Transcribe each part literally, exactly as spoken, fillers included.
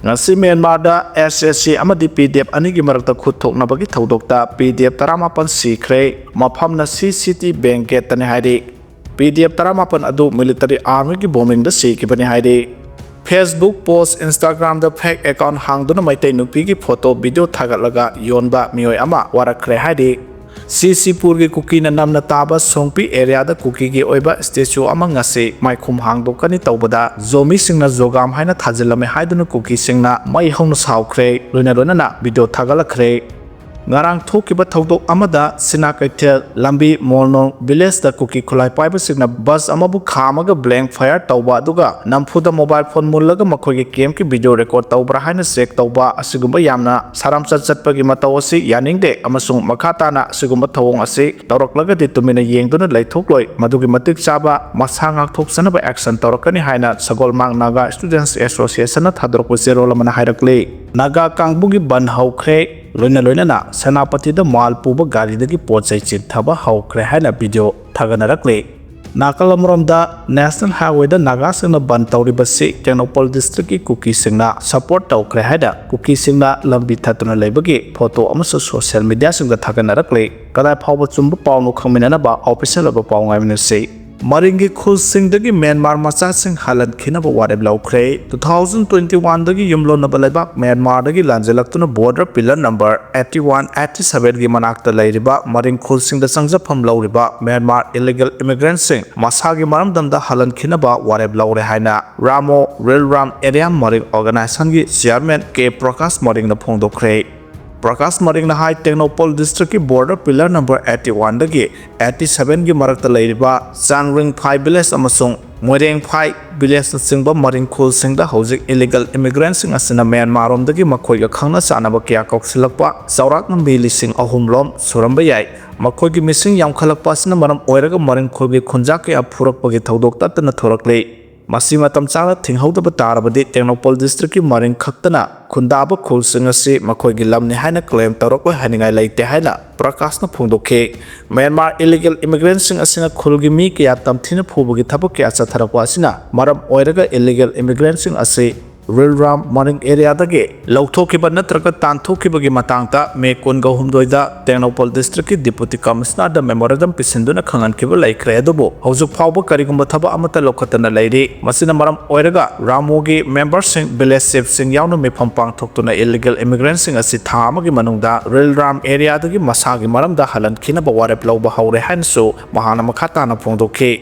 ꯉꯁꯤ ꯃ꯭ꯌꯥꯟꯃꯥꯔꯗ ꯑꯦꯁ S C ꯑꯃꯗꯤ ꯄꯤ D F ꯑꯅꯤꯒꯤ ꯃꯔꯛꯇ ꯈꯨꯠ ꯊꯣꯛꯅꯕꯒꯤ ꯊꯧꯗꯣꯛꯇ ꯄꯤ ꯗꯤ ꯑꯦꯐ ꯇꯔꯥꯃꯥꯄꯟ ꯁꯤꯈ꯭ꯔꯦ꯫ ꯃꯐꯝꯅ ꯁꯤ ꯁꯤ ꯇꯤ ꯕꯦꯡ ꯒꯦꯠꯇꯅꯤ ꯍꯥꯏꯔꯤ꯫ ꯄꯤ ꯗꯤ ꯑꯦꯐ ꯇꯔꯥꯃꯥꯄꯟ ꯑꯗꯨ ꯃꯤꯂꯤꯇꯔꯤ ꯑꯥꯔꯃꯤꯒꯤ ꯕꯣꯝꯕꯤꯡꯗ ꯁꯤꯈꯤꯕꯅꯤ ꯍꯥꯏꯔꯤ꯫ Facebook ꯄꯣꯁ, Instagram ꯗ ꯐꯦꯛ ꯑꯦꯀꯥꯎꯟ ꯍꯥꯡꯗꯨꯅ ꯃꯩꯇꯩ ꯅꯨꯄꯤꯒꯤ ꯐꯣꯇꯣ, ꯚꯤꯗꯤꯑꯣ ꯊꯥꯒꯠꯂꯒ ꯌꯣꯟꯕ ꯃꯤꯑꯣꯏ ꯑꯃ ꯋꯥꯔꯛꯈ꯭ꯔꯦ ꯍꯥꯏꯔꯤ꯫ ꯁꯤꯁꯤꯄꯨꯔꯒꯤ ꯀꯨꯀꯤꯅ ꯅꯝꯅ ꯇꯥꯕ ꯁꯣꯡꯄꯤ ꯑꯦꯔꯤꯌꯥꯗ ꯀꯨꯀꯤꯒꯤ ꯑꯣꯏꯕ ꯁ꯭ꯇꯦꯆꯨ ꯑꯃ ꯉꯁꯤ ꯃꯥꯏꯈꯨꯝ ꯍꯥꯡꯗꯣꯛꯀꯅꯤ ꯇꯧꯕꯗ ꯖꯣꯃꯤꯁꯤꯡꯅ ꯖꯣꯒꯥꯝ ꯍꯥꯏꯅ ꯊꯥꯖꯤꯜꯂꯝꯃꯦ ꯍꯥꯏꯗꯨꯅ ꯀꯨꯀꯤꯁꯤꯡꯅ ꯃꯩ ꯍꯧꯅ ꯁꯥꯎꯈ꯭ꯔꯦ, ꯂꯣꯏꯅ ꯂꯣꯏꯅꯅ ꯚꯤꯗꯤꯑꯣ ꯊꯥꯒꯠꯂꯛꯈ꯭ꯔꯦ꯫ ꯉꯔꯥꯡ ꯊꯣꯛꯈꯤꯕ ꯊꯧꯗꯣꯛ ꯑꯃꯗ ꯁꯤꯅꯥ ꯀꯩꯊꯦꯜ ꯂꯝꯕꯤ ꯃꯣꯜꯅꯣꯡ ꯚꯤꯂꯦꯖꯇ ꯀꯨꯀꯤ ꯈꯨꯠꯂꯥꯏ ꯄꯥꯏꯕꯁꯤꯡꯅ ꯕꯁ ꯑꯃꯕꯨ ꯈꯥꯝꯃꯒ ꯕ꯭ꯂꯦꯡ ꯐꯥꯌꯔ ꯇꯧꯕ ꯑꯗꯨꯒ ꯅꯝꯐꯨꯗ ꯃꯣꯕꯥꯏꯜ ꯐꯣꯟ ꯃꯨꯜꯂꯒ ꯃꯈꯣꯏꯒꯤ ꯀꯦꯝꯞꯀꯤ ꯚꯤꯗꯤꯑꯣ ꯔꯦꯀꯣꯔꯗ ꯇꯧꯕ꯭ꯔꯥ ꯍꯥꯏꯅ ꯆꯦꯛ ꯇꯧꯕ ꯑꯁꯤꯒꯨꯝꯕ ꯌꯥꯝꯅ ꯁꯥꯔꯥꯝꯆꯠ ꯆꯠꯄꯒꯤ ꯃꯇꯧ ꯑꯁꯤ ꯌꯥꯅꯤꯡꯗꯦ ꯑꯃꯁꯨꯡ ꯃꯈꯥ ꯇꯥꯅ ꯑꯁꯤꯒꯨꯝꯕ ꯊꯧꯑꯣꯡ ꯑꯁꯤ ꯇꯧꯔꯛꯂꯒꯗꯤ ꯇꯨꯃꯤꯟꯅ ꯌꯦꯡꯗꯨꯅ ꯂꯩꯊꯣꯛꯂꯣꯏ, ꯃꯗꯨꯒꯤ ꯃꯇꯤꯛ ꯆꯥꯕ ꯃꯁꯥ ꯉꯥꯛꯊꯣꯛꯆꯅꯕ ꯑꯦꯛꯁꯟ ꯇꯧꯔꯛꯀꯅꯤ ꯍꯥꯏꯅ ꯁꯒꯣꯜꯃꯥꯡ ꯅꯥꯒꯥ ꯁ꯭ꯇꯨꯗꯦꯟꯠꯁ ꯑꯦꯁꯣꯁꯤꯌꯦꯁꯟꯅ ꯊꯥꯗꯣꯔꯛꯄ ꯆꯦꯔꯣꯜ ꯑꯃꯅ ꯍꯥꯏꯔꯛꯂꯤ꯫ ꯅꯥꯒꯥ ꯀꯥꯡꯕꯨꯒꯤ ꯕꯟ ꯍꯧꯈ꯭ꯔꯦ, ꯂꯣꯏꯅ ꯂꯣꯏꯅꯅ ꯁꯦꯅꯥꯄꯇꯤꯗ ꯃꯥꯜ ꯄꯨꯕ ꯒꯥꯔꯤꯗꯒꯤ ꯄꯣꯠ ꯆꯩ ꯆꯤꯟꯊꯕ ꯍꯧꯈ꯭ꯔꯦ ꯍꯥꯏꯅ ꯚꯤꯗꯤꯑꯣ ꯊꯥꯒꯠꯅꯔꯛꯂꯤ꯫ ꯅꯥꯀꯜ ꯑꯃꯔꯣꯝꯗ ꯅꯦꯁꯅꯦꯜ ꯍꯥꯏꯋꯦꯗ ꯅꯥꯒꯥꯁꯤꯡꯅ ꯕꯟ ꯇꯧꯔꯤꯕꯁꯤ ꯇꯦꯡꯅꯧꯄꯜ ꯗꯤꯁꯇ꯭ꯔꯤꯛꯀꯤ ꯀꯨꯀꯤꯁꯤꯡꯅ ꯁꯄꯣꯔꯠ ꯇꯧꯈ꯭ꯔꯦ ꯍꯥꯏꯅ ꯀꯨꯀꯤꯁꯤꯡꯅ ꯂꯝꯕꯤ ꯊꯠꯇꯨꯅ ꯂꯩꯕꯒꯤ ꯐꯣꯇꯣ ꯑꯃꯁꯨ ꯁꯣꯁꯤꯌꯦꯜ ꯃꯤꯗꯤꯌꯥꯁꯤꯡꯗ ꯊꯥꯒꯠꯅꯔꯛꯂꯤ꯫ ꯀꯗꯥꯏ ꯐꯥꯎꯕ ꯆꯨꯝꯕ ꯄꯥꯎꯅꯣ ꯈꯪꯃꯤꯟꯅꯅꯕ ꯑꯣꯐꯤꯁꯤꯌꯦꯜ ꯑꯣꯏꯕ ꯄꯥꯎ ꯉꯥꯏꯃꯤꯟꯅꯁꯤ꯫ ꯃꯔꯤꯡꯒꯤ ꯈꯨꯜꯁꯤꯡꯗꯒꯤ ꯃ꯭ꯌꯥꯟꯃꯥꯔ ꯃꯆꯥꯁꯤꯡ ꯍꯜꯍꯟꯈꯤꯅꯕ ꯋꯥꯔꯦꯞ ꯂꯧꯈ꯭ꯔꯦ꯫ Two thousand twenty one ꯗꯒꯤ ꯌꯨꯝꯂꯣꯟꯅꯕ ꯂꯩꯕꯥꯛ ꯃ꯭ꯌꯥꯟꯃꯥꯔꯗꯒꯤ ꯂꯥꯟꯖꯦꯜꯂꯛꯇꯨꯅ border pillar number eighty one, eighty seven ꯒꯤ ꯃꯅꯥꯛꯇ ꯂꯩꯔꯤꯕ ꯃꯔꯤꯡ ꯈꯨꯜꯁꯤꯡꯗ ꯆꯪꯖꯐꯝ ꯂꯧꯔꯤꯕ ꯃ꯭ꯌꯥꯟꯃꯥꯔ ꯏꯂꯤꯒꯦꯜ ꯏꯃꯤꯒ꯭ꯔꯦꯟꯠꯁꯤꯡ ꯃꯁꯥꯒꯤ ꯃꯔꯝꯗꯝꯗ ꯍꯜꯍꯟꯈꯤꯅꯕ ꯋꯥꯔꯦꯞ ꯂꯧꯔꯦ ꯍꯥꯏꯅ ꯔꯥꯃꯣ ꯔꯤꯜ ꯔꯥꯝ ꯑꯦꯔꯤꯌꯥ ꯃꯔꯤꯡ ꯑꯣꯔꯒꯅꯥꯏꯖꯦꯁꯟꯒꯤ ꯆꯤꯌꯥꯔꯃꯦꯟ ꯀꯦ ꯄ꯭ꯔꯀꯥꯁ ꯃꯔꯤꯡꯅ ꯐꯣꯡꯗꯣꯛꯈ꯭ꯔꯦ꯫ ꯄ꯭ꯔꯀꯥꯁ ꯃꯔꯤꯡꯅ ꯍꯥꯏ, ꯇꯦꯡꯅꯧꯄꯜ ꯗꯤꯁꯇ꯭ꯔꯤꯛꯀꯤ border pillar number eighty one ꯗꯒꯤ eighty seven ꯒꯤ ꯃꯔꯛꯇ ꯂꯩꯔꯤꯕ ꯆꯥꯡꯔꯤꯡꯐꯥꯏ ꯚꯤꯂꯦꯖ ꯑꯃꯁꯨꯡ ꯃꯣꯏꯔꯦꯡꯐꯥꯏ ꯚꯤꯂꯦꯖꯅꯆꯤꯡꯕ ꯃꯔꯤꯡ ꯈꯨꯜꯁꯤꯡꯗ ꯍꯧꯖꯤꯛ ꯏꯂꯤꯒꯦꯜ ꯏꯃꯤꯒ꯭ꯔꯦꯟꯠꯁꯤꯡ ꯑꯁꯤꯅ ꯃ꯭ꯌꯥꯟꯃꯥꯔꯔꯣꯝꯗꯒꯤ ꯃꯈꯣꯏꯒ ꯈꯪꯅ ꯆꯥꯟꯅꯕ ꯀꯌꯥ ꯀꯧꯁꯤꯜꯂꯛꯄ, ꯆꯥꯎꯔꯥꯛꯅ ꯃꯤ ꯂꯤꯁꯤꯡ ꯑꯍꯨꯝ ꯂꯣꯝ ꯁꯨꯔꯝꯕ ꯌꯥꯏ꯫ ꯃꯈꯣꯏꯒꯤ ꯃꯤꯁꯤꯡ ꯌꯥꯝꯈꯠꯂꯛꯄ ꯑꯁꯤꯅ ꯃꯔꯝ ꯑꯣꯏꯔꯒ ꯃꯔꯤꯡ ꯈꯨꯜꯒꯤ ꯈꯨꯟꯖꯥ ꯀꯌꯥ ꯐꯨꯔꯛꯄꯒꯤ ꯊꯧꯗꯣꯛ ꯇꯠꯇꯅ ꯊꯣꯔꯛꯂꯤ꯫ ꯃꯁꯤ ꯃꯇꯝ ꯆꯥꯅ ꯊꯤꯡꯍꯧꯗꯕ ꯇꯥꯔꯕꯗꯤ ꯇꯦꯡꯅꯧꯄꯜ ꯗꯤꯁꯇ꯭ꯔꯤꯛꯀꯤ ꯃꯔꯤꯡ ꯈꯛꯇꯅ ꯈꯨꯟꯗꯥꯕ ꯈꯨꯜꯁꯤꯡ ꯑꯁꯤ ꯃꯈꯣꯏꯒꯤ ꯂꯝꯅꯤ ꯍꯥꯏꯅ ꯀ꯭ꯂꯦꯝ ꯇꯧꯔꯛꯂꯣꯏ ꯍꯥꯏꯅꯤꯡꯉꯥꯏ ꯂꯩꯇꯦ ꯍꯥꯏꯅ ꯄ꯭ꯔꯀꯥꯁꯅ ꯐꯣꯡꯗꯣꯛꯈꯤ꯫ ꯃ꯭ꯌꯥꯟꯃꯥꯔ ꯏꯂꯤꯒꯦꯜ ꯏꯃꯤꯒ꯭ꯔꯦꯟꯠꯁꯤꯡ ꯑꯁꯤꯅ ꯈꯨꯜꯒꯤ ꯃꯤ ꯀꯌꯥ ꯇꯝꯊꯤꯅ ꯐꯨꯕꯒꯤ ꯊꯕꯛ ꯀꯌꯥ ꯆꯠꯊꯔꯛꯄ ꯑꯁꯤꯅ ꯃꯔꯝ ꯑꯣꯏꯔꯒ ꯏꯂꯤꯒꯦꯜ ꯏꯃꯤꯒ꯭ꯔꯦꯟꯠꯁꯤꯡ ꯑꯁꯤ ꯔꯤꯜꯔꯥꯝ ꯃꯅꯤꯡ ꯑꯦꯔꯤꯌꯥꯗꯒꯤ ꯂꯧꯊꯣꯛꯈꯤꯕ ꯅꯠꯇ꯭ꯔꯒ ꯇꯥꯟꯊꯣꯛꯈꯤꯕꯒꯤ ꯃꯇꯥꯡꯗ ꯃꯦ ꯀꯨꯟꯒ ꯍꯨꯝꯗꯣꯏꯗ ꯇꯦꯡꯅꯧꯄꯜ ꯗꯤꯁꯇ꯭ꯔꯤꯛꯀꯤ ꯗꯤꯄꯨꯇꯤ ꯀꯃꯤꯁꯅꯔꯗ ꯃꯦꯃꯣꯔꯦꯟꯗꯝ ꯄꯤꯁꯤꯟꯗꯨꯅ ꯈꯪꯍꯟꯈꯤꯕ ꯂꯩꯈ꯭ꯔꯦ꯫ ꯑꯗꯨꯕꯨ ꯍꯧꯖꯤꯛ ꯐꯥꯎꯕ ꯀꯔꯤꯒꯨꯝꯕ ꯊꯕꯛ ꯑꯃꯠꯇ ꯂꯧꯈꯠꯇꯅ ꯂꯩꯔꯤ꯫ ꯃꯁꯤꯅ ꯃꯔꯝ ꯑꯣꯏꯔꯒ ꯔꯥꯃꯣꯒꯤ ꯃꯦꯝꯕꯔꯁꯤꯡ, ꯚꯤꯂꯦꯖ ꯆꯤꯐꯁꯤꯡ ꯌꯥꯎꯅ ꯃꯤꯐꯝ ꯄꯥꯡꯊꯣꯛꯇꯨꯅ ꯏꯂꯤꯒꯦꯜ ꯏꯃꯤꯒ꯭ꯔꯦꯟꯠꯁꯤꯡ ꯑꯁꯤ ꯊꯥ ꯑꯃꯒꯤ ꯃꯅꯨꯡꯗ ꯔꯤꯜꯔꯥꯝ ꯑꯦꯔꯤꯌꯥꯗꯒꯤ ꯃꯁꯥꯒꯤ ꯃꯔꯝꯗ ꯍꯜꯍꯟꯈꯤꯅꯕ ꯋꯥꯔꯦꯞ ꯂꯧꯕ ꯍꯧꯔꯦ ꯍꯥꯏꯅꯁꯨ ꯃꯍꯥꯛꯅ ꯃꯈꯥ ꯇꯥꯅ ꯐꯣꯡꯗꯣꯛꯈꯤ꯫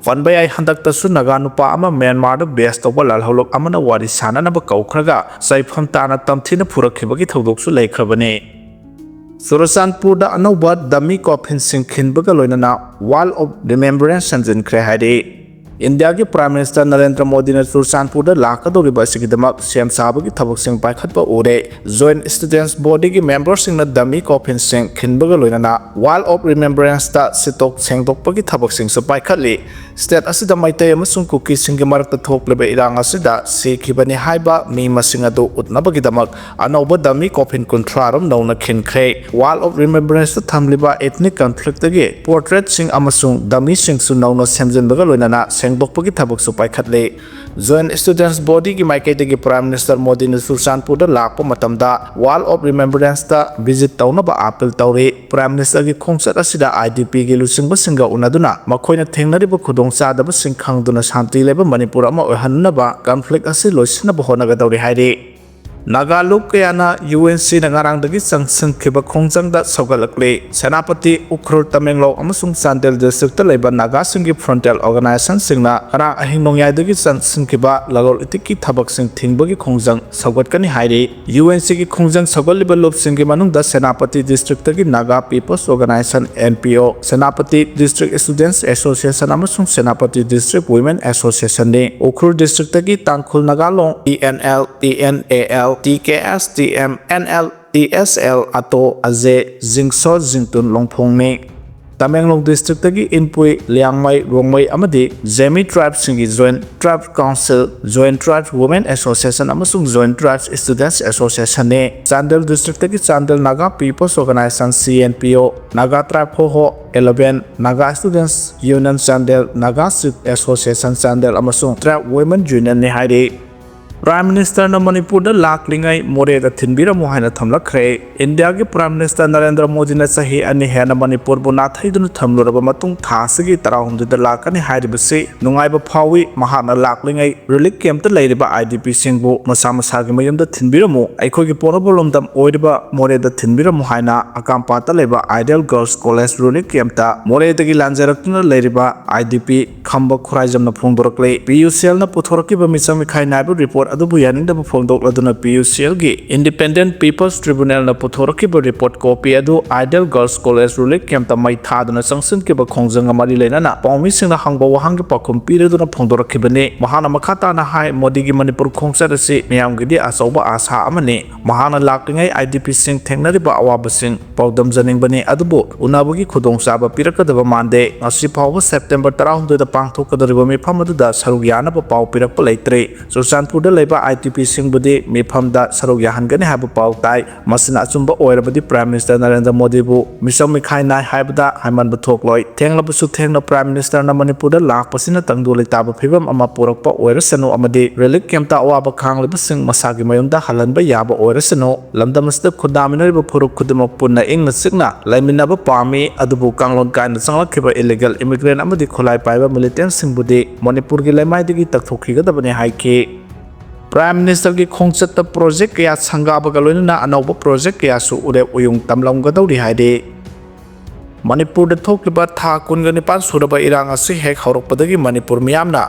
ꯄꯟꯕ ꯌꯥꯏ, ꯍꯟꯗꯛꯇꯁꯨ ꯅꯥꯒꯥ ꯅꯨꯄꯥ ꯑꯃ ꯃ꯭ꯌꯥꯟꯃꯥꯔꯗ ꯕꯦꯁ ꯇꯧꯕ ꯂꯥꯜꯍꯧꯂꯨꯞ ꯑꯃꯅ ꯋꯥꯔꯤ ꯁꯥꯅꯅꯕ ꯀꯧꯈ꯭ꯔꯒ ꯆꯩꯐꯝ ꯇꯥꯅ ꯇꯝꯊꯤꯅ ꯐꯨꯔꯛꯈꯤꯕꯒꯤ ꯊꯧꯗꯣꯛꯁꯨ ꯂꯩꯈ꯭ꯔꯕꯅꯤ꯫ ꯆꯨꯔꯆꯥꯟꯄꯨꯔꯗ ꯑꯅꯧꯕ ꯗꯃꯤ ꯀꯣꯐꯤꯟꯁꯤꯡ ꯈꯤꯟꯕꯒ ꯂꯣꯏꯅꯅ ꯋꯥꯜ ꯑꯣꯐ ꯔꯤꯃꯦꯝꯕꯔꯦꯟꯁ ꯁꯦꯝꯖꯤꯟꯈ꯭ꯔꯦ ꯍꯥꯏꯔꯤ꯫ ꯏꯟꯗꯤꯌꯥꯒꯤ ꯄ꯭ꯔꯥꯏꯝ ꯃꯤꯅꯤꯁꯇꯔ ꯅꯔꯦꯟꯗ꯭ꯔ ꯃꯣꯗꯤꯅ ꯆꯨꯔꯆꯥꯟꯄꯨꯔꯗ ꯂꯥꯛꯀꯗꯧꯔꯤꯕ ꯑꯁꯤꯒꯤꯗꯃꯛ ꯁꯦꯝ ꯁꯥꯕꯒꯤ ꯊꯕꯛꯁꯤꯡ ꯄꯥꯏꯈꯠꯄ ꯎꯔꯦ꯫ ꯖꯣꯏꯟꯠ ꯁ꯭ꯇꯨꯗꯦꯟꯠꯁ ꯕꯣꯗꯤꯒꯤ ꯃꯦꯝꯕꯔꯁꯤꯡꯅ ꯗꯃꯤ ꯀꯣꯐꯤꯟꯁꯤꯡ ꯈꯤꯟꯕꯒ ꯂꯣꯏꯅꯅ ꯋꯥꯜ ꯑꯣꯐ ꯔꯤꯃꯦꯝꯕꯔꯦꯟꯁꯇ ꯁꯤꯠꯇꯣꯛ ꯁꯦꯡꯗꯣꯛꯄꯒꯤ ꯊꯕꯛꯁꯤꯡꯁꯨ ꯄꯥꯏꯈꯠꯂꯤ꯫ ꯁ꯭ꯇꯦꯠ ꯑꯁꯤꯗ ꯃꯩꯇꯩ ꯑꯃꯁꯨꯡ ꯀꯨꯀꯤꯁꯤꯡꯒꯤ ꯃꯔꯛꯇ ꯊꯣꯛꯂꯤꯕ ꯏꯔꯥꯡ ꯑꯁꯤꯗ ꯁꯤꯈꯤꯕꯅꯤ ꯍꯥꯏꯕ ꯃꯤ ꯃꯁꯤꯡ ꯑꯗꯨ ꯎꯠꯅꯕꯒꯤꯗꯃꯛ ꯑꯅꯧꯕ ꯗꯃꯤ ꯀꯣꯐꯤꯟ ꯀꯨꯟꯊ꯭ꯔꯥ ꯔꯣꯝ ꯅꯧꯅ ꯈꯤꯟꯈ꯭ꯔꯦ꯫ ꯋꯥꯜ ꯑꯣꯐ ꯔꯤꯃꯦꯝꯕꯔꯦꯟꯁꯇ ꯊꯝꯂꯤꯕ ꯏꯊꯅꯤꯛ ꯀꯟꯐ꯭ꯂꯤꯛꯇꯒꯤ ꯄꯣꯔꯇ꯭ꯔꯦꯠꯁꯤꯡ ꯑꯃꯁꯨꯡ ꯗꯃꯤꯁꯤꯡꯁꯨ ꯅꯧꯅ ꯁꯦꯝꯖꯤꯟꯕꯒ ꯂꯣꯏꯅꯅ ꯁꯦꯡꯗꯣꯛꯄꯒꯤ ꯊꯕꯛꯁꯨ ꯄꯥꯏꯈꯠꯂꯤ꯫ ꯖꯣꯏꯟꯠ ꯁ꯭ꯇꯨꯗꯦꯟꯠꯁ ꯕꯣꯗꯤꯒꯤ ꯃꯥꯏꯀꯩꯗꯒꯤ ꯄ꯭ꯔꯥꯏꯝ ꯃꯤꯅꯤꯁꯇꯔ ꯃꯣꯗꯤꯅ ꯆꯨꯔꯆꯥꯟꯄꯨꯔꯗ ꯂꯥꯛꯄ ꯃꯇꯝꯗ ꯋꯥꯜ ꯑꯣꯐ ꯔꯤꯃꯦꯝꯕꯔꯦꯟꯁꯇ ꯚꯤꯖꯤꯠ ꯇꯧꯅꯕ ꯑꯥꯄꯤꯜ ꯇꯧꯔꯤ꯫ ꯄ꯭ꯔꯥꯏꯝ ꯃꯤꯅꯤꯁꯇꯔꯒꯤ ꯈꯣꯡꯆꯠ ꯑꯁꯤꯗ ꯑꯥꯏ ꯗꯤ ꯄꯤꯒꯤ ꯂꯨꯆꯤꯡꯕꯁꯤꯡꯒ ꯎꯅꯗꯨꯅ ꯃꯈꯣꯏꯅ ꯊꯦꯡꯅꯔꯤꯕ ꯈꯨꯗꯣꯡꯆꯥꯗꯕꯁꯤꯡ ꯈꯪꯗꯨꯅ ꯁꯥꯟꯇꯤ ꯂꯩꯕ ꯃꯅꯤꯄꯨꯔ ꯑꯃ ꯑꯣꯏꯍꯟꯅꯕ ꯀꯟꯐ꯭ꯂꯤꯛ ꯑꯁꯤ ꯂꯣꯏꯁꯤꯟꯅꯕ ꯍꯣꯠꯅꯒꯗꯧꯔꯤ ꯍꯥꯏꯔꯤ꯫ ꯅꯥꯒꯥ ꯂꯨꯞ ꯀꯌꯥꯅ ꯌꯨ ꯑꯦꯟ ꯁꯤꯅ ꯉꯔꯥꯡꯗꯒꯤ ꯆꯪꯁꯤꯟꯈꯤꯕ ꯈꯣꯡꯖꯪꯗ ꯁꯧꯒꯠꯂꯛꯂꯤ꯫ ꯁꯦꯅꯥꯄꯇꯤ, ꯎꯈ꯭ꯔꯨꯜ, ꯇꯃꯦꯡꯂꯣꯡ ꯑꯃꯁꯨꯡ ꯆꯥꯟꯗꯦꯜ ꯗꯤꯁꯇ꯭ꯔꯤꯛꯇ ꯂꯩꯕ ꯅꯥꯒꯥꯁꯤꯡꯒꯤ ꯐ꯭ꯔꯟꯇꯦꯜ ꯑꯣꯔꯒꯅꯥꯏꯖꯦꯁꯟꯁꯤꯡꯅ ꯉꯔꯥꯡ ꯑꯍꯤꯡ ꯅꯣꯡꯌꯥꯏꯗꯒꯤ ꯆꯪꯁꯤꯟꯈꯤꯕ ꯂꯂꯣꯟ ꯏꯇꯤꯛꯀꯤ ꯊꯕꯛꯁꯤꯡ ꯊꯤꯡꯕꯒꯤ ꯈꯣꯡꯖꯪ ꯁꯧꯒꯠꯀꯅꯤ ꯍꯥꯏꯔꯤ꯫ ꯌꯨ ꯑꯦꯟ ꯁꯤꯒꯤ ꯈꯣꯡꯖꯪ ꯁꯧꯒꯠꯂꯤꯕ ꯂꯨꯞꯁꯤꯡꯒꯤ ꯃꯅꯨꯡꯗ ꯁꯦꯅꯥꯄꯇꯤ ꯗꯤꯁꯇ꯭ꯔꯤꯛꯇꯒꯤ Naga peoples organization, N P O, Senapati district students association ꯑꯃꯁꯨꯡ ꯁꯦꯅꯥꯄꯇꯤ ꯗꯤꯁꯇ꯭ꯔꯤꯛ ꯋꯤꯃꯦꯟ ꯑꯦꯁꯣꯁꯤꯌꯦꯁꯟꯅꯤ꯫ ꯎꯈ꯭ꯔꯨꯜ ꯗꯤꯁꯇ꯭ꯔꯤꯛꯇꯒꯤ Tangkhul Naga Long, T N L, T N A L, T K S, T M N L, T S L, ꯑꯇꯣ, ꯑꯖꯦ, ꯖꯤꯡꯁꯣ, ꯖꯤꯡꯇꯨꯟ, ꯂꯣꯡꯐꯣꯡꯅꯤ꯫ ꯇꯃꯦꯡꯂꯣꯡ ꯗꯤꯁꯇ꯭ꯔꯤꯛꯇꯒꯤ ꯏꯟꯄꯨꯏ, ꯂꯤꯌꯥꯡꯃꯩ, ꯔꯣꯡꯃꯩ ꯑꯃꯗꯤ ꯖꯦꯃꯤ ꯇ꯭ꯔꯥꯏꯕꯁꯤꯡꯒꯤ joint tribe council, joint tribe women association ꯑꯃꯁꯨꯡ joint tribe students ꯑꯦꯁꯣꯁꯤꯌꯦꯁꯟꯅꯤ꯫ ꯆꯥꯟꯗꯦꯜ ꯗꯤꯁꯇ꯭ꯔꯤꯛꯇꯒꯤ Chandel Naga peoples organization, C N P O, Naga tribe Hoho eleven, Naga students union Chandel, Naga chief association Chandel ꯑꯃꯁꯨꯡ tribe women ꯌꯨꯅꯤꯌꯟꯅꯤ ꯍꯥꯏꯔꯤ꯫ Prime ꯃꯤꯅꯤꯁꯇꯔꯅ ꯃꯅꯤꯄꯨꯔꯗ ꯂꯥꯛꯂꯤꯉꯩ ꯃꯣꯔꯦꯗ ꯊꯤꯟꯕꯤꯔꯝꯃꯨ ꯍꯥꯏꯅ ꯊꯝꯂꯛꯈ꯭ꯔꯦ꯫ ꯏꯟꯗꯤꯌꯥꯒꯤ ꯄ꯭ꯔꯥꯏꯝ ꯃꯤꯅꯤꯁꯇꯔ ꯅꯔꯦꯟꯗ꯭ꯔ ꯃꯣꯗꯤꯅ ꯆꯍꯤ ꯑꯅꯤ ꯍꯦꯟꯅ ꯃꯅꯤꯄꯨꯔꯕꯨ ꯅꯥꯊꯩꯗꯨꯅ ꯊꯝꯂꯨꯔꯕ ꯃꯇꯨꯡ, ꯊꯥ ꯑꯁꯤꯒꯤ ꯇꯔꯥꯍꯨꯝꯗꯣꯏꯗ ꯂꯥꯛꯀꯅꯤ ꯍꯥꯏꯔꯤꯕꯁꯤ ꯅꯨꯡꯉꯥꯏꯕ ꯐꯥꯎꯏ꯫ ꯃꯍꯥꯛꯅ ꯂꯥꯛꯂꯤꯉꯩ ꯔꯤꯂꯤꯐ ꯀꯦꯝꯞꯇ ꯂꯩꯔꯤꯕ ꯑꯥꯏ ꯗꯤ ꯄꯤꯁꯤꯡꯕꯨ ꯃꯁꯥ ꯃꯁꯥꯒꯤ ꯃꯌꯨꯝꯗ ꯊꯤꯟꯕꯤꯔꯝꯃꯨ, ꯑꯩꯈꯣꯏꯒꯤ ꯄꯣꯛꯅꯐꯝ ꯂꯝꯗꯝ ꯑꯣꯏꯔꯤꯕ ꯃꯣꯔꯦꯗ ꯊꯤꯟꯕꯤꯔꯝꯃꯨ ꯍꯥꯏꯅ ꯑꯀꯥꯝꯄꯥꯠꯇ ꯂꯩꯕ ꯑꯥꯏꯗꯤꯌꯦꯜ ꯒꯔꯜꯁ ꯀꯣꯂꯦꯖ ꯔꯤꯂꯤꯐ ꯀꯦꯝꯞꯇ ꯃꯣꯔꯦꯗꯒꯤ ꯂꯥꯟꯖꯔꯛꯇꯨꯅ ꯂꯩꯔꯤꯕ I D P Khamba ꯈꯨꯔꯥꯏꯖꯝꯅ ꯐꯣꯡꯗꯣꯔꯛꯂꯤ꯫ P U ꯁꯤ ꯑꯦꯜꯅ ꯄꯨꯊꯣꯔꯛꯈꯤꯕ ꯃꯤꯆꯪ ꯃꯤꯈꯥꯏ ꯅꯥꯏꯕ ꯔꯤꯄꯣꯔꯠ ꯑꯗꯨꯕꯨ ꯌꯥꯅꯤꯡꯗꯕ ꯐꯣꯡꯗꯣꯛꯂꯗꯨꯅ ꯄꯤ ꯌꯨ ꯁꯤ ꯑꯦꯜꯒꯤ ꯏꯟꯗꯤꯄꯦꯟꯗꯦꯟ ꯄꯤꯄꯜꯁ ꯇ꯭ꯔꯤꯕꯨꯅꯦꯜꯅ ꯄꯨꯊꯣꯔꯛꯈꯤꯕ ꯔꯤꯄꯣꯔꯠ ꯀꯣꯄꯤ ꯑꯗꯨ ꯑꯥꯏꯗꯤꯌꯦꯜ ꯒꯔꯜꯁ ꯀꯣꯂꯦꯖ ꯔꯤꯂꯤꯐ ꯀꯦꯝꯞꯇ ꯃꯩ ꯊꯥꯗꯨꯅ ꯆꯪꯁꯤꯟꯈꯤꯕ ꯈꯣꯡꯖꯪꯒ ꯃꯔꯤ ꯂꯩꯅꯅ ꯄꯥꯎꯃꯤꯁꯤꯡꯅ ꯍꯪꯕ ꯋꯥꯍꯪꯒꯤ ꯄꯥꯎꯈꯨꯝ ꯄꯤꯔꯗꯨꯅ ꯐꯣꯡꯗꯣꯔꯛꯈꯤꯕꯅꯤ꯫ ꯃꯍꯥꯛꯅ ꯃꯈꯥ ꯇꯥꯅ ꯍꯥꯏ, ꯃꯣꯗꯤꯒꯤ ꯃꯅꯤꯄꯨꯔ ꯈꯣꯡꯆꯠ ꯑꯁꯤ ꯃꯤꯌꯥꯝꯒꯤꯗꯤ ꯑꯆꯧꯕ ꯑꯥꯁꯥ ꯑꯃꯅꯤ꯫ ꯃꯍꯥꯛꯅ ꯂꯥꯛꯂꯤꯉꯩ ꯑꯥꯏ ꯗꯤ ꯄꯤꯁꯤꯡ ꯊꯦꯡꯅꯔꯤꯕ ꯑꯋꯥꯕꯁꯤꯡ ꯄꯥꯎꯗꯝꯖꯅꯤꯡꯕꯅꯤ, ꯑꯗꯨꯕꯨ ꯎꯅꯕꯒꯤ ꯈꯨꯗꯣꯡꯆꯥꯕ ꯄꯤꯔꯛꯀꯗꯕ ꯃꯥꯟꯗꯦ꯫ ꯉꯁꯤ ꯐꯥꯎꯕ ꯁꯦꯞꯇꯦꯝꯕꯔ ꯇꯔꯥꯍꯨꯝꯗꯣꯏꯗ ꯄꯥꯡꯊꯣꯛꯀꯗꯧꯔꯤꯕ ꯃꯤꯐꯝ ꯑꯗꯨꯗ ꯁꯔꯨꯛ ꯌꯥꯅꯕ ꯄꯥꯎ ꯄꯤꯔꯛꯄ ꯂꯩꯇ꯭ꯔꯤ꯫ ꯆꯨꯔꯆꯥꯟꯄꯨꯔꯗ ꯂꯩꯕ ꯑꯥꯏ ꯗꯤ ꯄꯤꯁꯤꯡꯕꯨꯗꯤ ꯃꯤꯐꯝꯗ ꯁꯔꯨꯛ ꯌꯥꯍꯟꯒꯅꯤ ꯍꯥꯏꯕ ꯄꯥꯎ ꯇꯥꯏ꯫ ꯃꯁꯤꯅ ꯑꯆꯨꯝꯕ ꯑꯣꯏꯔꯕꯗꯤ ꯄ꯭ꯔꯥꯏꯝ ꯃꯤꯅꯤꯁꯇꯔ ꯅꯔꯦꯟꯗ꯭ꯔ ꯃꯣꯗꯤꯕꯨ ꯃꯤꯆꯪ ꯃꯤꯈꯥꯏ ꯅꯥꯏ ꯍꯥꯏꯕꯗ ꯍꯥꯏꯃꯟꯕ ꯊꯣꯛꯂꯣꯏ꯫ ꯊꯦꯡꯂꯕꯁꯨ ꯊꯦꯡꯅ ꯄ꯭ꯔꯥꯏꯝ ꯃꯤꯅꯤꯁꯇꯔꯅ ꯃꯅꯤꯄꯨꯔꯗ ꯂꯥꯛꯄꯁꯤꯅ ꯇꯪꯗꯨ ꯂꯩꯇꯥꯕ ꯐꯤꯕꯝ ꯑꯃ ꯄꯨꯔꯛꯄ ꯑꯣꯏꯔꯁꯅꯨ ꯑꯃꯗꯤ ꯔꯤꯂꯤꯐ ꯀꯦꯝꯞꯇ ꯑꯋꯥꯕ ꯈꯥꯡꯂꯤꯕꯁꯤꯡ ꯃꯁꯥꯒꯤ ꯃꯌꯨꯝꯗ ꯍꯜꯍꯟꯕ ꯌꯥꯕ ꯑꯣꯏꯔꯁꯅꯨ꯫ ꯂꯝꯗꯝ ꯑꯁꯤꯗ ꯈꯨꯟꯗꯥꯃꯤꯟꯅꯔꯤꯕ ꯐꯨꯔꯨꯞ ꯈꯨꯗꯤꯡꯃꯛ ꯄꯨꯟꯅ ꯏꯪꯅ ꯆꯤꯛꯅ ꯂꯩꯃꯤꯟꯅꯕ ꯄꯥꯝꯃꯤ, ꯑꯗꯨꯕꯨ ꯀꯥꯡꯂꯣꯟ ꯀꯥꯏꯅ ꯆꯪꯂꯛꯈꯤꯕ ꯏꯂꯤꯒꯦꯜ ꯏꯃꯤꯒ꯭ꯔꯦꯟ ꯑꯃꯗꯤ ꯈꯨꯠꯂꯥꯏ ꯄꯥꯏꯕ ꯃꯤꯂꯤꯇꯦꯟꯁꯤꯡꯕꯨꯗꯤ ꯃꯅꯤꯄꯨꯔꯒꯤ ꯂꯩꯃꯥꯏꯗꯒꯤ ꯇꯛꯊꯣꯛꯈꯤꯒꯗꯕꯅꯤ ꯍꯥꯏꯈꯤ꯫ ꯄ꯭ꯔꯥꯏꯝ ꯃꯤꯅꯤꯁꯇꯔꯒꯤ ꯈꯣꯡꯆꯠꯇ ꯄ꯭ꯔꯣꯖꯦꯛ ꯀꯌꯥ ꯁꯪꯒꯥꯕꯒ ꯂꯣꯏꯅꯅ ꯑꯅꯧꯕ ꯄ꯭ꯔꯣꯖꯦꯛ ꯀꯌꯥꯁꯨ ꯎꯔꯦꯞ ꯎꯌꯨꯡ ꯇꯝꯂꯝꯒꯗꯧꯔꯤ ꯍꯥꯏꯔꯤ꯫ ꯃꯅꯤꯄꯨꯔꯗ ꯊꯣꯛꯂꯤꯕ ꯊꯥ ꯀꯨꯟꯒ ꯅꯤꯄꯥꯟ ꯁꯨꯔꯕ ꯏꯔꯥꯡ ꯑꯁꯤ ꯍꯦꯛ ꯍꯧꯔꯛꯄꯗꯒꯤ ꯃꯅꯤꯄꯨꯔ ꯃꯤꯌꯥꯝꯅ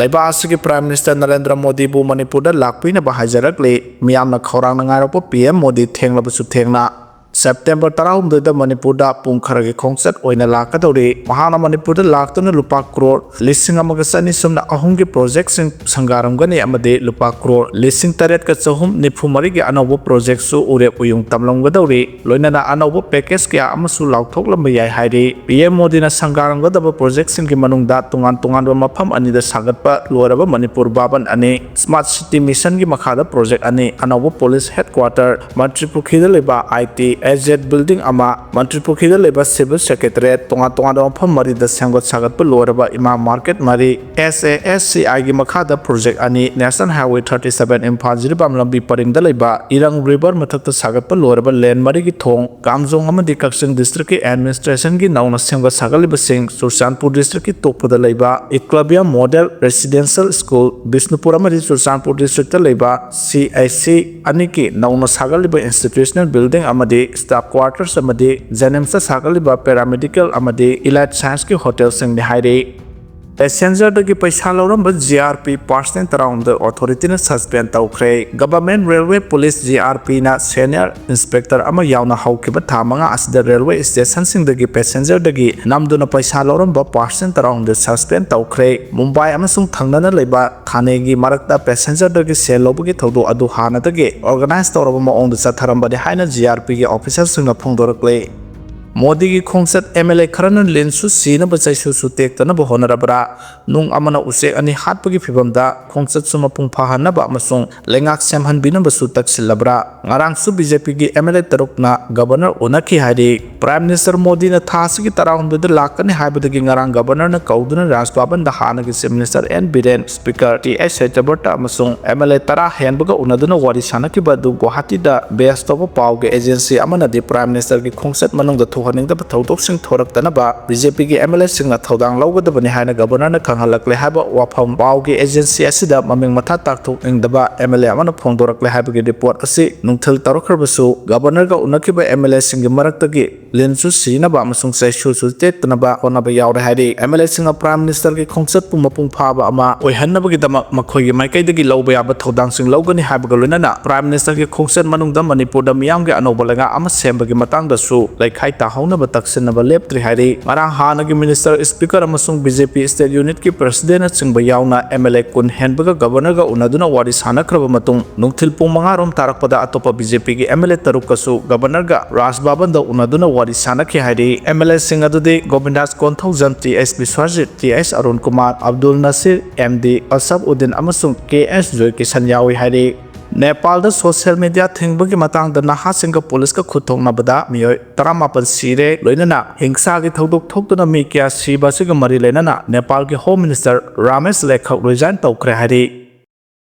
ꯂꯩꯕꯥꯛ ꯑꯁꯤꯒꯤ ꯄ꯭ꯔꯥꯏꯝ ꯃꯤꯅꯤꯁꯇꯔ ꯅꯔꯦꯟꯗ꯭ꯔ ꯃꯣꯗꯤꯕꯨ ꯃꯅꯤꯄꯨꯔꯗ ꯂꯥꯛꯄꯤꯅꯕ ꯍꯥꯏꯖꯔꯛꯂꯤ꯫ ꯃꯤꯌꯥꯝꯅ ꯈꯧꯔꯥꯡꯅ ꯉꯥꯏꯔꯛꯄ ꯄꯤ ꯑꯦꯝ ꯃꯣꯗꯤ ꯊꯦꯡꯂꯕꯁꯨ ꯊꯦꯡꯅ ꯁꯦꯞꯇꯦꯝꯕꯔ ꯇꯔꯥꯍꯨꯝꯗꯣꯏꯗ ꯃꯅꯤꯄꯨꯔꯗ ꯄꯨꯡ ꯈꯔꯒꯤ ꯈꯣꯡꯆꯠ ꯑꯣꯏꯅ ꯂꯥꯛꯀꯗꯧꯔꯤ꯫ ꯃꯍꯥꯛꯅ ꯃꯅꯤꯄꯨꯔꯗ ꯂꯥꯛꯇꯨꯅ ꯂꯨꯄꯥ ꯀ꯭ꯔꯣꯔ ꯂꯤꯁꯤꯡ ꯑꯃꯒ ꯆꯅꯤ ꯁꯨꯞꯅ ꯑꯍꯨꯝꯒꯤ ꯄ꯭ꯔꯣꯖꯦꯛꯁꯤꯡ ꯁꯪꯒꯥꯔꯝꯒꯅꯤ ꯑꯃꯗꯤ ꯂꯨꯄꯥ ꯀ꯭ꯔꯣꯔ ꯂꯤꯁꯤꯡ ꯇꯔꯦꯠꯀ ꯆꯍꯨꯝ ꯅꯤꯐꯨ ꯃꯔꯤꯒꯤ ꯑꯅꯧꯕ ꯄ꯭ꯔꯣꯖꯦꯛꯁꯨ ꯎꯔꯦꯞ ꯎꯌꯨꯡ ꯇꯝꯂꯝꯒꯗꯧꯔꯤ꯫ ꯂꯣꯏꯅꯅ ꯑꯅꯧꯕ ꯄꯦꯀꯦꯖ ꯀꯌꯥ ꯑꯃꯁꯨ ꯂꯥꯎꯊꯣꯛꯂꯝꯕ ꯌꯥꯏ ꯍꯥꯏꯔꯤ꯫ ꯄꯤ ꯑꯦꯝ ꯃꯣꯗꯤꯅ ꯁꯪꯒꯥꯔꯝꯒꯗꯕ ꯄ꯭ꯔꯣꯖꯦꯛꯁꯤꯡꯒꯤ ꯃꯅꯨꯡꯗ ꯇꯣꯉꯥꯟ ꯇꯣꯉꯥꯟꯕ ꯃꯐꯝ ꯑꯅꯤꯗ ꯁꯥꯒꯠꯄ ꯂꯣꯏꯔꯕ ꯃꯅꯤꯄꯨꯔ ꯚꯕꯟ ꯑꯅꯤ, ꯁ꯭ꯃꯥꯔꯠ ꯁꯤꯇꯤ ꯃꯤꯁꯟꯒꯤ ꯃꯈꯥꯗ ꯄ꯭ꯔꯣꯖꯦꯛ ꯑꯅꯤ, ꯑꯅꯧꯕ ꯄꯨꯂꯤꯁ ꯍꯦꯗꯀ꯭ꯋꯥꯇꯔ, ꯃꯟꯇ꯭ꯔꯤ ꯄꯨꯈ꯭ꯔꯤꯗ ꯂꯩꯕ ꯑꯥꯏ ꯇꯤ ꯑꯦꯖꯦꯠ ꯕꯤꯜꯗꯤꯡ ꯑꯃ, ꯃꯟꯇ꯭ꯔꯤ ꯄꯨꯈ꯭ꯔꯤꯗ ꯂꯩꯕ ꯁꯤꯚꯤꯜ ꯁꯦꯀ꯭ꯔꯦꯇꯔꯤꯌꯦꯠ, ꯇꯣꯉꯥꯟ ꯇꯣꯉꯥꯟꯕ ꯃꯐꯝ ꯃꯔꯤꯗ ꯁꯦꯝꯒꯠ ꯁꯥꯒꯠꯄ ꯂꯣꯏꯔꯕ ꯏꯃꯥ ꯃꯥꯔꯀꯦꯠ ꯃꯔꯤ, ꯑꯦꯁ ꯑꯦ ꯑꯦꯁ ꯁꯤ ꯑꯥꯏꯒꯤ ꯃꯈꯥꯗ ꯄ꯭ꯔꯣꯖꯦꯛ ꯑꯅꯤ, national highway thirty seven Imphal Jiribam ꯂꯝꯕꯤ ꯄꯔꯤꯡꯗ ꯂꯩꯕ ꯏꯔꯪ ꯔꯤꯚꯔ ꯃꯊꯛꯇ ꯁꯥꯒꯠꯄ ꯂꯣꯏꯔꯕ ꯂꯦꯟ ꯃꯔꯤꯒꯤ ꯊꯣꯡ, ꯀꯥꯝꯖꯣꯡ ꯑꯃꯗꯤ ꯀꯛꯆꯤꯡ ꯗꯤꯁꯇ꯭ꯔꯤꯛꯀꯤ ꯑꯦꯗꯃꯤꯅꯤꯁꯇ꯭ꯔꯦꯁꯟꯒꯤ ꯅꯧꯅ ꯁꯦꯝꯒꯠ ꯁꯥꯒꯠꯂꯤꯕꯁꯤꯡ, ꯆꯨꯔꯆꯥꯟꯄꯨꯔ ꯗꯤꯁꯇ꯭ꯔꯤꯛꯀꯤ ꯇꯣꯛꯄꯗ ꯂꯩꯕ ꯏꯀꯂꯕ꯭ꯌ ꯃꯣꯗꯦꯜ ꯔꯦꯁꯤꯗꯦꯟꯁꯤꯌꯦꯜ ꯁ꯭ꯀꯨꯜ, ꯕꯤꯁꯅꯨꯄꯨꯔ ꯑꯃꯗꯤ ꯆꯨꯔꯆꯥꯟꯄꯨꯔ ꯗꯤꯁꯇ꯭ꯔꯤꯛꯇ ꯂꯩꯕ ꯁꯤ ꯑꯥꯏ ꯁꯤ ꯑꯅꯤꯒꯤ ꯅꯧꯅ ꯁꯥꯒꯠꯂꯤꯕ ꯏꯟꯁꯇꯤꯇ꯭ꯌꯨꯁꯅꯦꯜ ꯕꯤꯜꯗꯤꯡ ꯑꯃꯗꯤ ꯁ꯭ꯇꯥꯐ ꯀ꯭ꯋꯥꯔꯇꯔꯁ ꯑꯃꯗꯤ ꯖꯦꯅꯤꯝꯁꯇ ꯁꯥꯒꯠꯂꯤꯕ ꯄꯦꯔꯥꯃꯦꯗꯤꯀꯦꯜ ꯑꯃꯗꯤ ꯏꯂꯥꯏꯠ ꯁꯥꯏꯟꯁꯀꯤ ꯍꯣꯇꯦꯜꯁꯤꯡꯅꯤ ꯍꯥꯏꯔꯤ꯫ ꯄꯦꯁꯦꯟꯖꯔꯗꯒꯤ ꯄꯩꯁꯥ ꯂꯧꯔꯝꯕ ꯖꯤ ꯑꯥꯔ ꯄꯤ ꯄꯥꯔꯁꯅꯦꯜ ꯇꯔꯥꯍꯨꯝꯗꯣꯏ ꯑꯣꯊꯣꯔꯤꯇꯤꯅ ꯁꯁꯄꯦꯟ ꯇꯧꯈ꯭ꯔꯦ꯫ Government railway police G R ꯄꯤꯅ ꯁꯦꯅꯤꯌꯔ ꯏꯟꯁꯄꯦꯛꯇꯔ ꯑꯃ ꯌꯥꯎꯅ ꯍꯧꯈꯤꯕ ꯊꯥ ꯃꯉꯥ ꯑꯁꯤꯗ ꯔꯦꯜꯋꯦ ꯁ꯭ꯇꯦꯁꯟꯁꯤꯡꯗꯒꯤ ꯄꯦꯁꯦꯟꯖꯔꯗꯒꯤ ꯅꯝꯗꯨꯅ ꯄꯩꯁꯥ ꯂꯧꯔꯝꯕ ꯄꯥꯔꯁꯅꯦꯜ ꯇꯔꯥꯍꯨꯝꯗꯣꯏ ꯁꯁꯄꯦꯟ ꯇꯧꯈ꯭ꯔꯦ꯫ ꯃꯨꯝꯕꯥꯏ ꯑꯃꯁꯨꯡ ꯊꯪꯅꯅ ꯂꯩꯕ ꯊꯥꯅꯦꯒꯤ ꯃꯔꯛꯇ ꯄꯦꯁꯦꯟꯖꯔꯗꯒꯤ ꯁꯦꯜ ꯂꯧꯕꯒꯤ ꯊꯧꯗꯣꯛ ꯑꯗꯨ ꯍꯥꯟꯅꯗꯒꯤ ꯑꯣꯔꯒꯅꯥꯏꯖ ꯇꯧꯔꯕ ꯃꯑꯣꯡꯗ ꯆꯠꯊꯔꯝꯕꯅꯤ ꯍꯥꯏꯅ ꯖꯤ ꯑꯥꯔ ꯄꯤꯒꯤ ꯑꯣꯐꯤꯁꯔꯁꯤꯡꯅ ꯐꯣꯡꯗꯣꯔꯛꯂꯤ꯫ ꯃꯣꯗꯤꯒꯤ ꯈꯣꯡꯆꯠ, ꯑꯦꯝ ꯑꯦꯜ ꯑꯦ ꯈꯔꯅ ꯂꯤꯟꯁꯨ ꯁꯤꯅꯕ ꯆꯩꯁꯨꯁꯨ ꯇꯦꯛꯇꯅꯕ ꯍꯣꯠꯅꯔꯕ꯭ꯔꯥ? ꯅꯨꯡ ꯑꯃꯅ ꯎꯆꯦꯛ ꯑꯅꯤ ꯍꯥꯠꯄꯒꯤ ꯐꯤꯚꯝꯗ ꯈꯣꯡꯆꯠꯁꯨ ꯃꯄꯨꯡ ꯐꯥꯍꯟꯅꯕ ꯑꯃꯁꯨꯡ ꯂꯩꯉꯥꯛ ꯁꯦꯝꯍꯟꯕꯤꯅꯕꯁꯨ ꯇꯛꯁꯤꯜꯂꯕ꯭ꯔꯥ? ꯉꯔꯥꯡꯁꯨ ꯕꯤ ꯖꯦ ꯄꯤꯒꯤ ꯑꯦꯝ ꯑꯦꯜ ꯑꯦ ꯇꯔꯨꯛꯅ ꯒꯕꯔꯅꯔ ꯎꯅꯈꯤ ꯍꯥꯏꯔꯤ꯫ ꯄ꯭ꯔꯥꯏꯝ ꯃꯤꯅꯤꯁꯇꯔ ꯃꯣꯗꯤꯅ ꯊꯥ ꯑꯁꯤꯒꯤ ꯇꯔꯥꯍꯨꯝꯗꯣꯏꯗ ꯂꯥꯛꯀꯅꯤ ꯍꯥꯏꯕꯗꯒꯤ ꯉꯔꯥꯡ ꯒꯕꯔꯅꯔꯅ ꯀꯧꯗꯨꯅ ꯔꯥꯖ ꯚꯕꯟꯗ ꯍꯥꯟꯅꯒꯤ chief minister N Biren, speaker T H Satyabrata ꯑꯃꯁꯨꯡ ꯑꯦꯝ ꯑꯦꯜ ꯑꯦ ꯇꯔꯥ ꯍꯦꯟꯕꯒ ꯎꯅꯗꯨꯅ ꯋꯥꯔꯤ ꯁꯥꯟꯅꯈꯤꯕ ꯑꯗꯨ ꯒꯨꯋꯥꯍꯥꯇꯤꯗ ꯕꯦꯁ ꯇꯧꯕ ꯄꯥꯎꯒꯤ ꯑꯦꯖꯦꯟꯁꯤ ꯑꯃꯅꯗꯤ ꯄ꯭ꯔꯥꯏꯝ ꯃꯤꯅꯤꯁꯇꯔꯒꯤ ꯈꯣꯡꯆꯠ ꯃꯅꯨꯡꯗ ꯊꯣꯛꯍꯟꯅꯤꯡꯗꯕ ꯊꯧꯗꯣꯛꯁꯤꯡ ꯊꯣꯔꯛꯇꯅꯕ ꯕꯤ ꯖꯦ ꯄꯤꯒꯤ ꯑꯦꯝ ꯑꯦꯜ ꯑꯦꯁꯤꯡꯅ ꯊꯧꯗꯥꯡ ꯂꯧꯒꯗꯕꯅꯤ ꯍꯥꯏꯅ ꯒꯕꯔꯅꯔꯅ ꯈꯪꯍꯜꯂꯛꯂꯦ ꯍꯥꯏꯕ ꯋꯥꯐꯝ ꯄꯥꯎꯒꯤ ꯑꯦꯖꯦꯟꯁꯤ ꯑꯁꯤꯗ ꯃꯃꯤꯡ ꯃꯊꯥ ꯇꯥꯛꯊꯣꯛꯅꯤꯡꯗꯕ ꯑꯦꯝ ꯑꯦꯜ ꯑꯦ ꯑꯃꯅ ꯐꯣꯡꯗꯣꯔꯛꯂꯦ ꯍꯥꯏꯕꯒꯤ ꯔꯤꯄꯣꯔꯠ ꯑꯁꯤ ꯅꯨꯡꯊꯤꯜ ꯇꯧꯔꯛꯈ꯭ꯔꯕꯁꯨ, ꯒꯕꯔꯅꯔꯒ ꯎꯅꯈꯤꯕ ꯑꯦꯝ ꯑꯦꯜ ꯑꯦꯁꯤꯡꯒꯤ ꯃꯔꯛꯇꯒꯤ ꯂꯤꯟꯁꯨ ꯁꯤꯅꯕ ꯑꯃꯁꯨꯡ ꯆꯩꯁꯨꯁꯨ ꯇꯦꯛꯇꯅꯕ ꯍꯣꯠꯅꯕ ꯌꯥꯎꯔꯦ ꯍꯥꯏꯔꯤ꯫ ꯑꯦꯝ ꯑꯦꯜ ꯑꯦꯁꯤꯡꯅ ꯄ꯭ꯔꯥꯏꯝ ꯃꯤꯅꯤꯁꯇꯔꯒꯤ ꯈꯣꯡꯆꯠꯄꯨ ꯃꯄꯨꯡ ꯐꯥꯕ ꯑꯃ ꯑꯣꯏꯍꯟꯅꯕꯒꯤꯗꯃꯛ ꯃꯈꯣꯏꯒꯤ ꯃꯥꯏꯀꯩꯗꯒꯤ ꯂꯧꯕ ꯌꯥꯕ ꯊꯧꯗꯥꯡꯁꯤꯡ ꯂꯧꯒꯅꯤ ꯍꯥꯏꯕꯒ ꯂꯣꯏꯅꯅ ꯄ꯭ꯔꯥꯏꯝ ꯃꯤꯅꯤꯁꯇꯔꯒꯤ ꯈꯣꯡꯆꯠ ꯃꯅꯨꯡꯗ ꯃꯅꯤꯄꯨꯔꯗ ꯃꯤꯌꯥꯝꯒꯤ ꯑꯅꯧꯕ ꯂꯩꯉꯥꯛ ꯑꯃ ꯁꯦꯝꯕꯒꯤ ꯃꯇꯥꯡꯗꯁꯨ ꯂꯩꯈꯥꯏ ꯇꯥꯍꯧꯅꯕ ꯇꯛꯁꯤꯟꯅꯕ ꯂꯦꯞꯇ꯭ꯔꯤ ꯍꯥꯏꯔꯤ꯫ ꯉꯔꯥꯡ ꯍꯥꯟꯅꯒꯤ ꯃꯤꯅꯤꯁꯇꯔ, ꯁ꯭ꯄꯤꯀꯔ ꯑꯃꯁꯨꯡ ꯕꯤ ꯖꯦ ꯄꯤ ꯁ꯭ꯇꯦꯠ ꯌꯨꯅꯤꯠꯀꯤ ꯄ꯭ꯔꯁꯤꯗꯦꯟꯅꯆꯤꯡꯕ ꯌꯥꯎꯅ ꯑꯦꯝ ꯑꯦꯜ ꯑꯦ ꯀꯨꯟ ꯍꯦꯟꯕꯒ ꯒꯕꯔꯅꯔꯒ ꯎꯅꯗꯨꯅ ꯋꯥꯔꯤ ꯁꯥꯟꯅꯈ꯭ꯔꯕ ꯃꯇꯨꯡ, ꯅꯨꯡꯊꯤꯜ ꯄꯨꯡ ꯃꯉꯥ ꯔꯣꯝ ꯇꯥꯔꯛꯄꯗ ꯑꯇꯣꯞꯄ ꯕꯤ ꯖꯦ ꯄꯤꯒꯤ ꯑꯦꯝ ꯑꯦꯜ ꯑꯦ ꯇꯔꯨꯛꯀꯁꯨ ꯒꯕꯔꯅꯔꯒ ꯔꯥꯖ ꯚꯕꯟꯗ ꯎꯅꯗꯨꯅ ꯋꯥꯔꯤ ꯁꯥꯟꯅꯈꯤ ꯍꯥꯏꯔꯤ꯫ ꯑꯦꯝ ꯑꯦꯜ ꯑꯦꯁꯤꯡ ꯑꯗꯨꯗꯤ Gobindas Konthoujam, T H Biswajit, T H Arun Kumar, Abdul Nasir, M D Asab Uddin ꯑꯃꯁꯨꯡ ꯀꯦ ꯑꯦꯁ ꯖꯣꯏꯀꯤꯁꯟ ꯌꯥꯎꯏ ꯍꯥꯏꯔꯤ꯫ ꯅꯦꯄꯥꯜꯗ ꯁꯣꯁꯤꯌꯦꯜ ꯃꯤꯗꯤꯌꯥ ꯊꯤꯡꯕꯒꯤ ꯃꯇꯥꯡꯗ ꯅꯍꯥꯁꯤꯡꯒ ꯄꯨꯂꯤꯁꯀ ꯈꯨꯠ ꯊꯣꯛꯅꯕꯗ ꯃꯤꯑꯣꯏ ꯇꯔꯥꯃꯥꯄꯟ ꯁꯤꯔꯦ, ꯂꯣꯏꯅꯅ ꯍꯤꯡꯁꯥꯒꯤ ꯊꯧꯗꯣꯛ ꯊꯣꯛꯇꯨꯅ ꯃꯤ ꯀꯌꯥ ꯁꯤꯕ ꯑꯁꯤꯒ ꯃꯔꯤ ꯂꯩꯅꯅ ꯅꯦꯄꯥꯜꯒꯤ ꯍꯣꯝ ꯃꯤꯅꯤꯁꯇꯔ ꯔꯥꯃꯦꯁ ꯂꯦꯈꯛ ꯔꯤꯖꯥꯏꯟ ꯇꯧꯈ꯭ꯔꯦ ꯍꯥꯏꯔꯤ꯫